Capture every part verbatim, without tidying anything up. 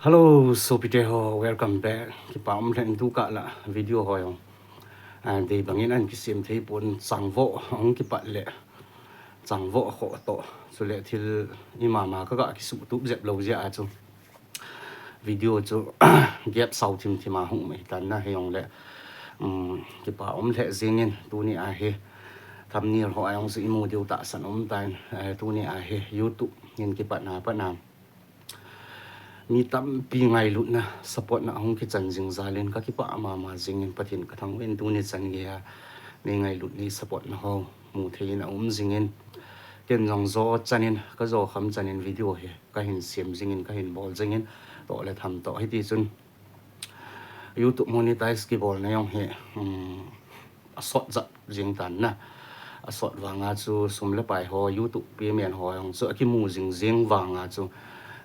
Hello, sopite ho, welcome back. Kipa um lheh in, tukah la video ho jong, ah, dei bangin ahin kisem thei pon, changvoh hung kipat le changvoh khoh toh, chule thil imama kaga kisuhtup jep lou jeh a chu video chu gap sao thim thim a hung um ahitan na, hijongle, um, kipa um lheh jengin, tuni a hi thumbnail ho a jong chu imu diu tahsan um tan, eh, tuni a hi YouTube in kipatna pat na mi tampi ngailutna, supportna ahung kichan jing jal in kakipah mama jingin, Pathen kathangvah in, tuni chan geiya nei ngailut, nei supportna ho mu thei in aum jingin, ken jong jo chan in, kajo kham chan in video hi kahin sem jingin, kahin bol jingin, toh le tham toh hiti chun YouTube monetize kibolna jong hi, um, asot jat jeng tan na. Asot vanga chu sum le pai ho, YouTube payment ho jong chu akimu jing jeng vanga chu,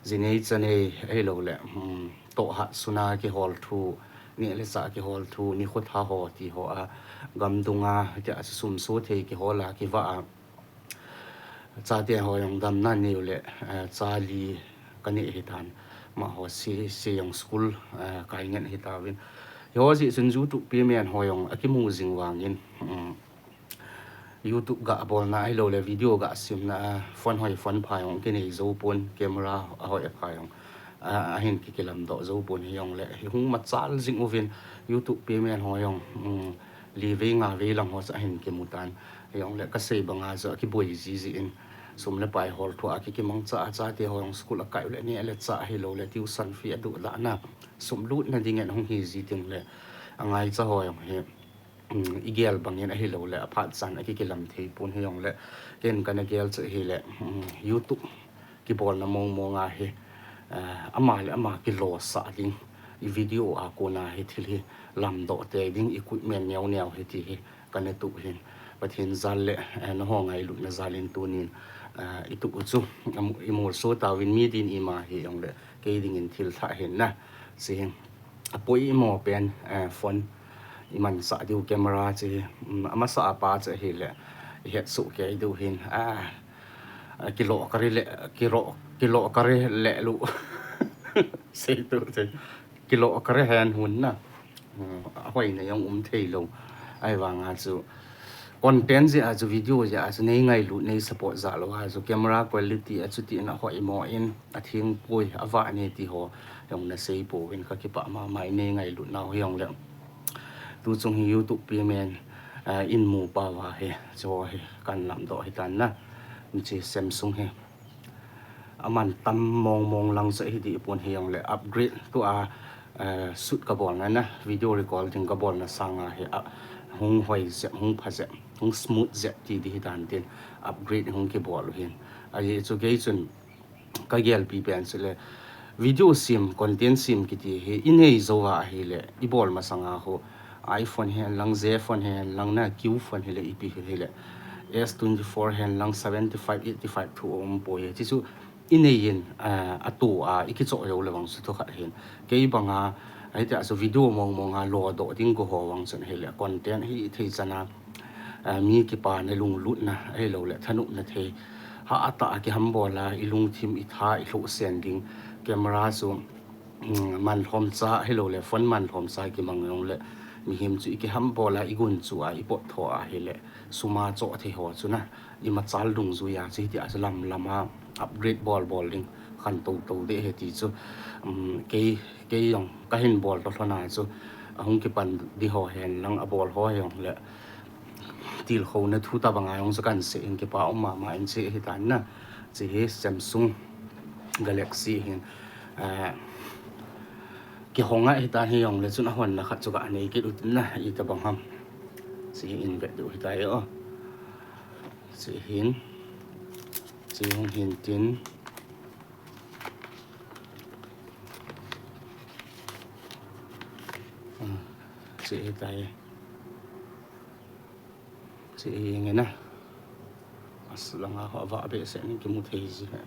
jinei chanei ahilou le, um, tohhat suna kihol thu, neh le chah kihol thu, nikho tha ho ti ho a, gam dunga hitia chu sum so thei kihol a, kivah a, chate ho jong damna neiu le, eh, cha li kanei ahitan. Amaho C, C jong school, eh, kai ngen ahitauvin. Hiho jeh chun YouTube payment ho jong akimu jing vangin, um, YouTube ga bolna ahilou le video ga semna a, phone hoi phone pha jong kinei jou pon, camera ahoi apha jong, a, ahin kikilam doh jou pon, hijongle hi hung machal jing uvin, YouTube payment ho jong, um, li vei nga vei lang ho chu ahin kimu tan. Hijongle kasei banga chu akiboi jiji in, sum le pai hol thu a kikimangcha a, chate ho jong school akai u le, neh le chah ahilou le tuition fee adoh dahna, sum lutna dingin ahung hi ji teng le, angaicha ho jong hi, um, igel bangin ahilou le aphat chan akikilam thei pon, hijongle ken kana gel chu ahile, um, YouTube kibolna mong mong a hi, eh, ama le ama kilosah ding, i video a kona hi thil hi lamdoh tei ding, equipment neo neo hi ti hi kana tup hin, Pathen jal le, eh, nangho ngailutna jal in tunin, eh, itup u chu, am-, imolso tauvin, mi din ima hijongle kei dingin thil thah ahin na. Chu hi apoimo pen, eh, phone imansah diu, camera chu hi, um, amasa a pa chu ahile ihetsoh kei diu hin, ah, kiloh kari le, kiloh, kiloh kari le lu. Sei tu, sei. Kiloh kari hen hun na. Hmm, ahoina jong um thei lou. Ahivanga chu content jeh a chu, video jeh a chu nei ngailut, nei support jal lou a chu, camera quality a chuti in ahoimo in, atheng poi, avah ne ti ho jong nasei pouvin, kakipah mama in, nei ngailut nau hijongle. Tuchung hi YouTube payment, ah, in mu pau a hi, chu hi kan lamdoh ahitan na. Hiche Samsung hi aman tam mong mong lang chu ahi deh pon, hijongle upgrade tua, eh, shoot kabolna na, video recording kabolna sanga hi, ah, hung hoi jep, hung pha jep, hung smooth jep ti ding hitan tin upgrade hung kibol u hin. Ajeh chu kei chun kagelpi pen chu le, video sem, content sem kiti hi inei jou a ahile, ibol masanga ho, iPhone hen lang, Z phone hen lang na, Q phone hile, ipi hile, S twenty-four hen lang, seventy-five, eighty-five thu um poi. Hichu inei in, ah, atu a ikichoh jou le vang chu thukhat hin. Kei banga, hitia chu video mong mong a lodoh ding kaho vang chun hile, content hithei chana, ah, mi kipana, lunglutna ahilou le thanopna thei, hatah a kihambol a, ilungthim, itha, ilhohsen ding, camera chu, um, manlhomcha ahilou le phone manlhomcha kimang jongle, mihem chu ikihambol a, igunchu a, ipot tho a hile, sum a choh thei ho chu na, imachal dungjuia chu hitia chu lam lam a upgrade bol bol ding khantou tou deh ahi ti chu, um, kei, kei jong kahin bol toh lhona chu, ahung kipan ding ho hen lang, abol ho hijongle tilkhouna thu tabanga jong chu kahin sei in, kipa um mama in. Hiche hitan na, hiche hi Samsung Galaxy hin, ah, kihong ahitan, hijongle chun ahonna khat chu kanei kit utin na, itobang ham. Hiche hi in vet diu hitai o. Hiche hin, hiche hung hin tin. Ah, hiche hitai. Hiche hi nge na. Aslanga ho avah behseh in kimu thei ji he.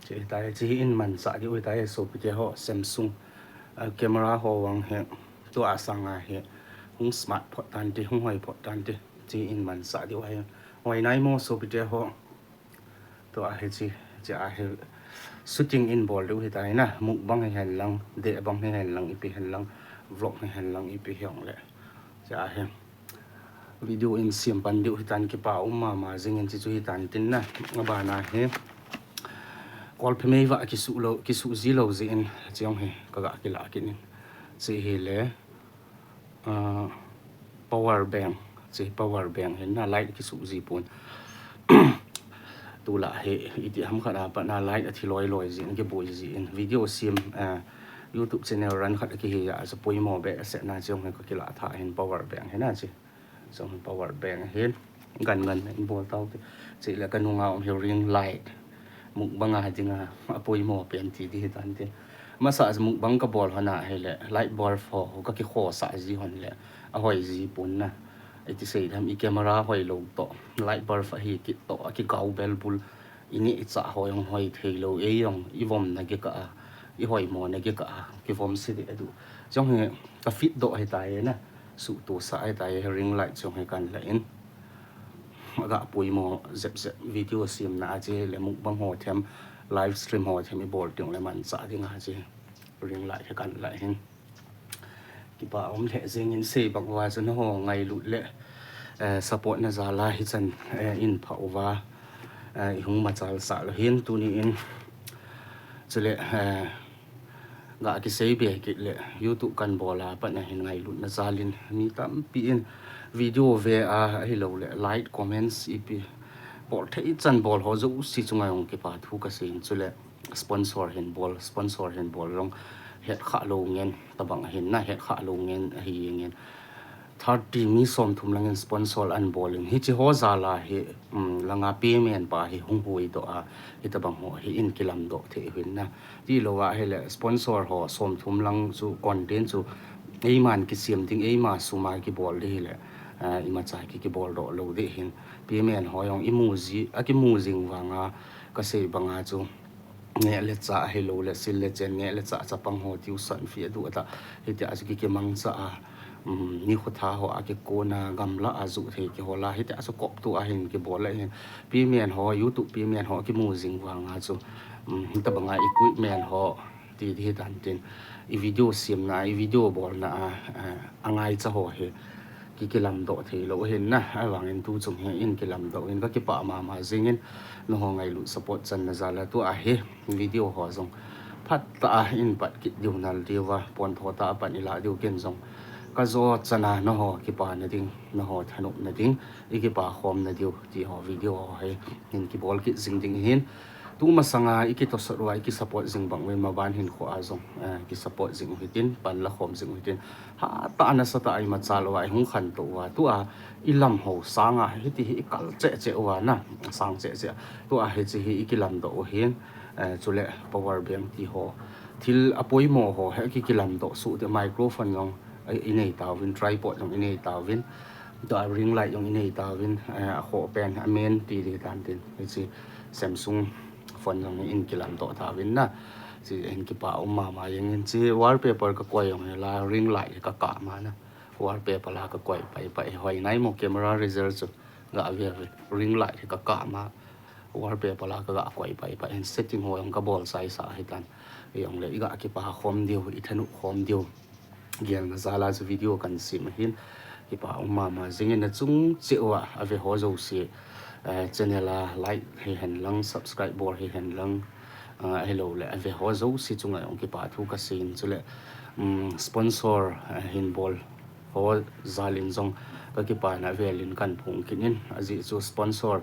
Hiche hitai, hiche hi in mansah diu hitai, sopite ho, Samsung, ah, camera ho vang hi, tua sanga hi hung smart phot tante, hung hoi phot tante, hiche in mansah diu ahi. Hoi nai mo sopite ho. Tua hiche, hiche ahi, Shooting in bol diu hitan na, mukbang hihen lang, dehbang hihen lang, ipi hihen lang, vlog hihen lang, ipi hijongle. Cha hi. Video in sem pan diu hitan, kipa um mama jingin, hichu hitan tin na, abana hi. Kolphe mei va kisuh lou, kisuh ji lou jeh in, chejong hi, kaga kilah kit in. Hiche hi le, ah, power bank, hiche power bank hin na light kisuh ji pon. Tulai hi, iti ham khat a pat na light athi loi loi jin, kiboi jin. Video sem, ah, YouTube channel run khat akihi a, hiche poimo behseh na chejong hi kakilah tha hin power bank hi na hiche. Chejong power bank hin. Gan gan in bol tau te. Chule kanunga um hi ring light. Mukbang a dinga, apoimo pen ti di hitan tin. Masa mukbang kabol hon a hile, light bulb ho, ho kakikhosah ji hon le, ahoi ji pon na. Iti sei dem, i camera hoi lou toh, light bulb ahi kit toh, akigao bel bul, ineh ichah ho jong hoi thei lou, ei jong, ivom na kikah a, ihoimo na kikah a, kivom se deh a du. Chejong hi, ka fit doh hitai na, suhtohsah hitai, ring light chejong hi kan la in. Aga poimo jep jep video semna a hiche le mukbang ho them, live stream ho them ibol ding le manchah ding a hiche ring light hi kan la hin. Kipa um lheh jengin sei bang uva chu nangho ngailut le, eh, support na jal a hichan, eh, in pha uva, eh, ihung machal sah lou hin tuni in. Chule, eh, ga kisei be kit le YouTube kan bol a pat na hin ngailutna jal in mi tampi in video ve a ahilou le like, comments ipi bol thei chan bol ho jouse chunga jong kipa thu kasei in chule sponsor hin bol, sponsor hin bol jong het kha lou ngen tabang hin na het kha lou ngen ahi ngen. Thirty mi somthum lang in sponsor an bol in. Hiche ho jal a hi, um, langa payment pa hi hung hui doh a, hitabang ho hi in kilam doh thei hin na. Tilou a hile sponsor ho somthum lang chu content chu eiman kisem ding, eima sum a kibol ding hile, ah, imacha ki kibol doh lou ding hin. Payment ho jong imu ji, akimu jing vang a, kasei bang a chu. Neh le chah ahilou le, sil le chen neh le chah, chapang ho tuition fee adu ata. Hitia chu ki, kimangcha a, um, nikho tha ho a kikon a, gamla a ju thei kihol a. Hitia chu kop tu a hin kibol a hin. Payment ho, YouTube payment ho kimu jing vang a chu. Um, hitabang a equipment ho, ti di hitan tin. I video semna, i video bolna a, a, angaicha ho hi. Ki, kilam doh thei lou hin na, ahivang in tu chung hi in kilam doh in kakipah mama jingin, nangho ngailut support channa jal a tua hi video ho jong phat tah a in pat kit diu nal diu va, pon tho tah a pan ilah diu ken jong kajo chan a nangho kipana ding, nangho thanopna ding, ikipa khomna diu ti ho video ho hi in kibol kit jing ding hin. Tu masanga iki tosot uva, iki support jing bang uvin maban hinkho a jong, eh, ki support jing u hitin, pan la khom jing u hitin. Hatah a nasatah a imacha louva, ihung khantou uva. Tua ilam ho sanga, hiti hi ikal cheh cheh uva na, sang cheh cheh. Tua hiche hi ikilam doh u hin, eh, chule power bank ti ho. Thil apoimo ho, hi ki, kilam doh suh te microphone jong, eh, inei tauvin, tripod jong inei tauvin. Tua ring light jong inei tauvin, eh, akhoh pen, amen ti di tan tin. Hiche Samsung phone jong in kilam doh tauvin na. Hiche in kipa um mama jingin hiche wallpaper kakoi jong hi la ring light hi kakah ma na. Wallpaper la kakoi pai pai hoi nai mo camera result chu ga ve ve ring light hi kakah ma. Wallpaper la kaga koi pai pai hin setting ho jong kabol sai sa hitan. Jong le iga kipa khom diu, ithanop khom diu. Gelna jal a chu video kan sem ahin, kipa um mama jingin nachung cheh uva ave ho jouse, eh, channel a like hihen lang, subscribe bol hihen lang, eh, ahilou le ave ho jouse chunga jong kipa thu kasei in chule, um, sponsor, eh, hin bol ho jal in jong kakipana vel in kan phong kit in, ajeh chu sponsor,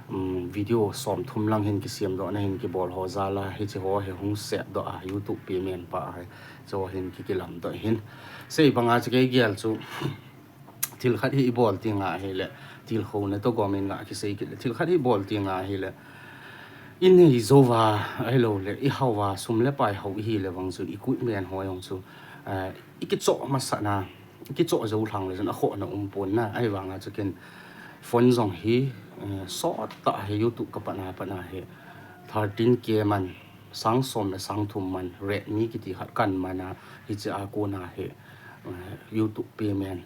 um, video somthum lang hin kisem doh na hin kibol ho jal a hiche ho hi hung sep doh a YouTube payment pa a hi. Chu hin ki, kilam doh hin. Sei banga chu kei gel chu thil khat hi ibol ti nga hile, thil khona toh gom in nga kisei kit le, thil khat hi ibol ti nga hile, inei jou va, ahilou le, ihao va, sum le pai hao ihi le vang chun, equipment ho jong chu, eh, ikichoh masat na, ikichoh jou lhang le chun, akhohna um pon na, ahivanga chu ken phone jong hi, eh, sot tah hi YouTube kapat na, pat na hi, thirteen K man, sang som le sang thum man, Redmi kiti khat kan man a, hiche a kona hi, eh, YouTube payment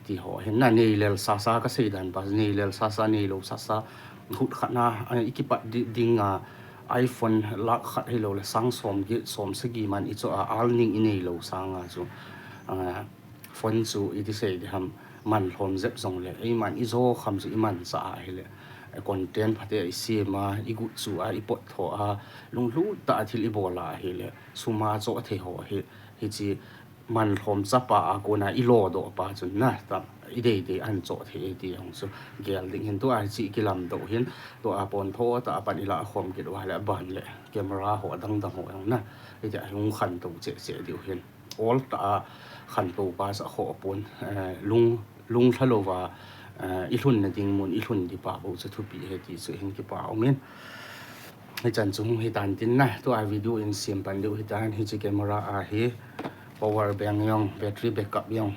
ti ho hin na neilel sasa kasei dan pa, neilel sasa, neilou sasa, hut khat na, eh, ikipat di, ding a, iPhone lakh khat hilou le sang som get som sagi man i cho a earning i nei lou sanga chu, ah, phone chu i ti sei di ham, man lhom jep jong le, ei man i jo kham chu i man cha a hile, eh, content phate i sem a, i gut chu a, i pot tho a, lunglut tah a thil i bol a hile, sum a cho thei ho hi, hichi man lhom chapa a kona i lo doh pa chun na, ta, i dei dei an cho thei ti jong chu gel ding hin tua hichi kilam doh hin, tua pon tho ta pan i la khom kit uva le ban le camera ho dang dang ho jong na, i ti a hung khan to che che diu hin. Ol ta a khan to pa sa ho pon, eh, lung, lung lha lo va, eh, i lhun na ding mun i lhun di pa bo chu thupi he ti chu hin kipa um in. Hichan chu hung hitan tin na, tua video in sem pan diu hitan, hichi camera a hi power bank jong, battery backup jong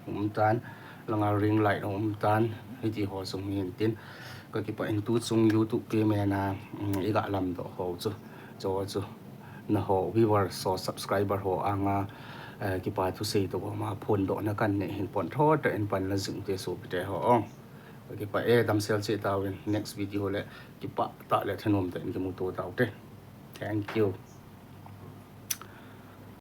um tan, langa ring light um tan, hiti ho sung hin tin. Ka kipa in tu chung YouTube payment a, um, i ga lam doh ho chu, cho chu. Na ho viewers ho subscriber ho anga, eh, kipa thu sei to ma phone doh na kan nei hin pon tho ta in pan la jing te so pite ho ong. Ka kipa e damsel che tau in next video le kipa ta le thanom ta in kimu to tau te. Thank you.